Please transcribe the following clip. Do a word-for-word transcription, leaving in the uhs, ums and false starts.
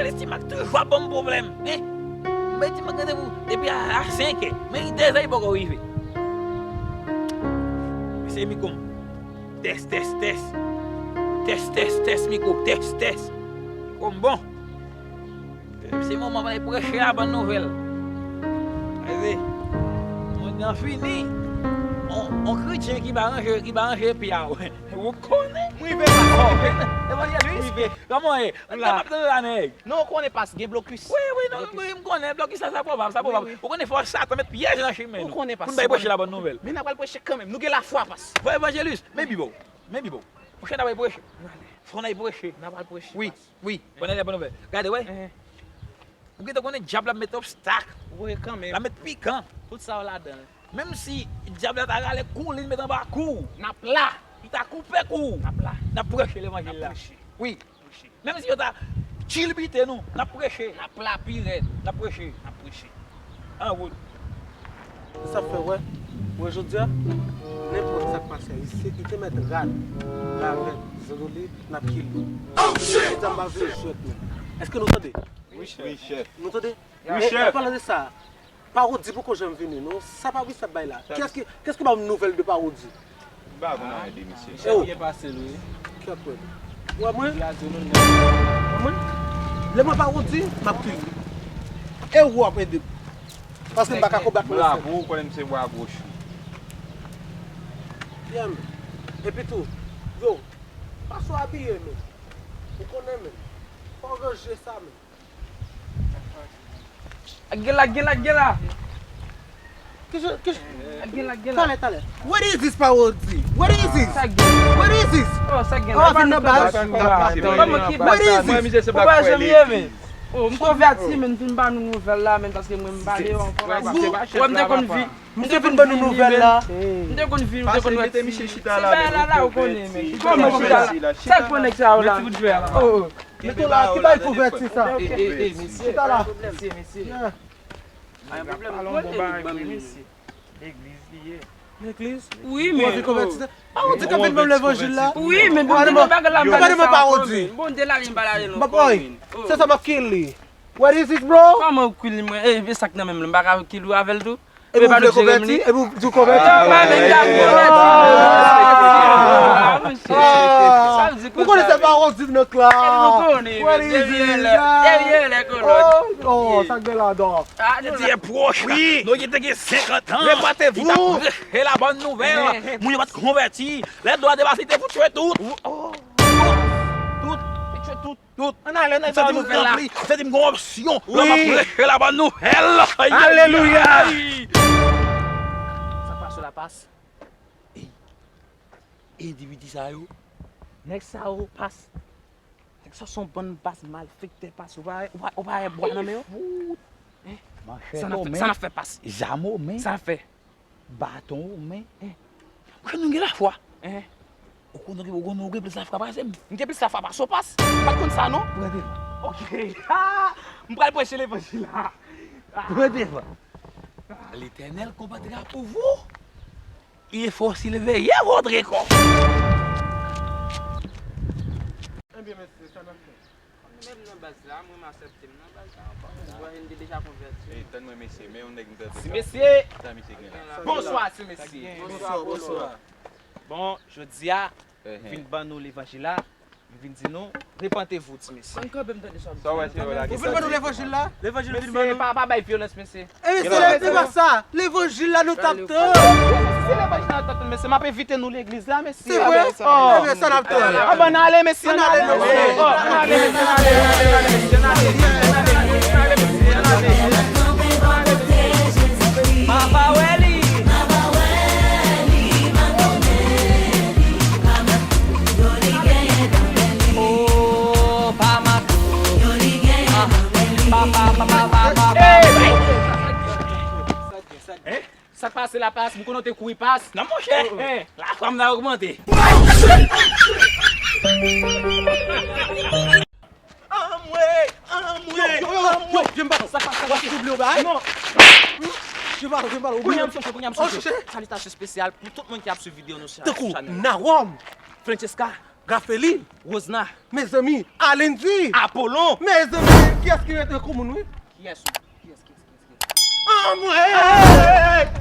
Gade ti Mak toujou ap ban m pwoblèm, hein? M bay ti Mak randevou depi a, a senk è. Men li dezè li poko rive. Mesye Miko. Tès, tès, tès. Tès, tès, tès, Miko. Tès, tès. Miko m bon. Se moman pou n al preche la bòn nouvèl. Gade. Mond lan fini. On, on kretyen ki pa ranje, ki pa ranje pye a. Ou konnen. M rive, pastè. Evanjelis. M rive. Kòman w ye? Kòman w ye? M la. Kòman w ye la, nèg? Non, ou konnen, pas, gen blokis. Wi, wi, non, wi, m konnen, blokis la, sa pwobab, sa pwobab. Wi, wi. Ou konnen, fò Satan met pyèj nan chimen nou. Ou konnen, pas. Pou n bay preche la bòn nouvèl. Men n ap al preche kanmenm. Nou gen lafwa, pas. Fò evanjelis, men Bib ou, men Bib ou. Pwochèn n ap al preche. N ale. Fò n al preche. N ap al preche, pas. Wi, wi. Fò n al la bòn nouvèl. Gade, wè. Enhen. Ou gentan konnen dyab la ap met obstak. Wi, kanmenm. L ap met pikan. Tout sa yo ladan l. Menm si dyab la ta rale kou li, li met anba kou. N ap la. Li ta koupe kou. N ap la. N ap preche levanjil la. N ap preche. Wi. Preche. Menm si yo ta kilbite nou, n ap preche. N ap la pi rèd. N ap preche. N ap preche. An wout. Se sa k fè, wè, wè jodi a, nenpòt sa k pase a, li se, li te mèt rad, ravèt, zandoli, n ap kile. Oh, shit! Jodi a, m pa vle jwèt, men. Èske nou tande? Wi, chèf. Nou tande? Wi, chèf. An palan de sa, Pawodi poko janm vini, non. Sa Pawodi ap bay la? Kiyès ki, kiyès ki ba w nouvèl de Pawodi? M pa konn anyen de misye. E ou? Byen pase l, wi. Kèt, wè. Ou wè mwen? Ou wè mwen? Lè mwen Pawodi, m ap touye. E ou ap ede m. Paske m pa ka konbat mwen sèl. Bravo, ou konnen m se bwa gwoch ou. Yeah, man. Epi tou, yo, fason w abiye, men. Ou konnen, men. Fò w ranje sa, men. Ak gen la, gen la, gen la. Ak gen la, gen la. Talè, talè. What is this, Pawodi? What is this? Sa gen. What is this? Oh, sa gen la. Oh, vin nan baz. Kòman ki baz sa? Mwen, misye se Black Friday. Oh, m konvèti, men m vin ba nou nouvèl la, men paske mwen m pa le ankò la. Mwen m te konn vi. M te vin ban nou nouvèl la. M te konn vin, m te konn wè ti. Se bagay la la, ou konnen, men. Kòman chita la? Sa k pran nèg sa yo la? Oh, oh. Mete w la, ki bay konvèti sa? E, e, e, mesye. Chita la. Mesye, mesye. Yeah. Pa gen pwoblèm, pran de minit ban m, mesye. Legliz li ye. Legliz? Wi, men. Ou anvi konvèti sa? A, ou di k ap vin ban m levanjil la? Wi, men bon, de bagay la, m pa de sa ankò, men. Bon, de la, m pa la de non. Boy, se sa m ap kill li. What is this, bro? Kòman ou kill li, mwen? E, e sa k nan men m, m pa ka kill ou avè l tou? Epi w vle konvèti? Epi w di w konvèti? Yo, pa vle konvèti. Ah, monchè. Sa vle di konsa. Ou konnen se pa Rodrigue nan klas. Epi nou konnen, men, depi yè lè, depi yè lè, kolòn. Oh, oh, sa k gen ladan? Ah, nou la. Ti pwòch la. Nou te gen senkant an. Repatevou. Li t ap preche la bòn nouvèl. Moun yo pa t konvèti. Lè dlo a depase, li te fout tchwe tout. Tout. Tout. Li tchwe tout. Tout. Ann ale, ann ale, ba nou nouvèl la. Li santi m gon opsyon. Wi. Lè m ap preche la bòn nouvèl. Alelouya. Sa k pase la, pas? Ey. Endividi sa yo. Nèg sa yo, pas. Nèg sa se yon bann baz malfektè, pas. Ou pa, ou pa, ou pa wè bwa nan men yo? Monchè, sa n ap fè, sa n ap fè, pas? Zam o men. Sa n ap fè? Baton o men. Monchè, nou gen lafwa. Ou konnen ke ou gen, ou gen plis lafwa pase m. M gen plis lafwa pase w, pas. M pa t konn sa, non. Pran devan. Ok. Ha! M pral preche levanjil la. Pran devan. L'Éternel combattra pour vous. Il faut surveiller votre corps. Ebyen, mesye, sa n ap fè? Menm nan baz la, mwen m aksepte m nan baz la ankò. Mwen te deja konvèti. Ey, tann mwen, mesye, men yon nèg m tande. Ti mesye. Sa misye gen la? Bonswa, ti mesye. Bonswa, bonswa. Bon, jodi a, m vin ban nou levanjil la. M vin di nou, repentez-vous, ti mesye. Ann kanpe, m tande sa w ap di. Sa w wè se yo la ki... Ou vin ban nou levanjil la? Levanjil vin ban nou. Mesye, pa, pa bay vyolans, mesye. E mesye, se pa sa. Levanjil la nou t ap tann. Se levanjil la nou t ap tann, mesye. M ap envite nou legliz la, mesye. Se vre? Oh. Ebyen, sa n ap tann. Ann, ann ale, mesye, ann ale, mesye. Oh, ann ale, mesye, ann ale, ann ale, mesye, ann ale, ann ale, mesye, ann ale. M a pa wè li. Oh, pa mato. Ah, pa, pa, pa. Sa k pase la, pas? M konnen w te kouri, pas. Non, monchè. Lafwa m la ogmante. Anmwe! Anmwe! Yo, yo, yo, yo, yo, vye m baton. Sa k pase? W ap double yon bagay? Non. Vye m baton, vye m baton. Kounye a m sonje, kounye a m sonje. Salitasyon espesyal pou tout moun ki ap swiv videyo nou sou chanèl la. Tankou Nawòm, Francesca, Rafelin. Wozna. Mezanmi, Alendi. Apolon. Mezanmi, kiyès ki rete kou moun wi? Kiyès ou? Kiyès, kiyès, kiyès, kiyès? Ah, mwen, hey, hey, hey, hey.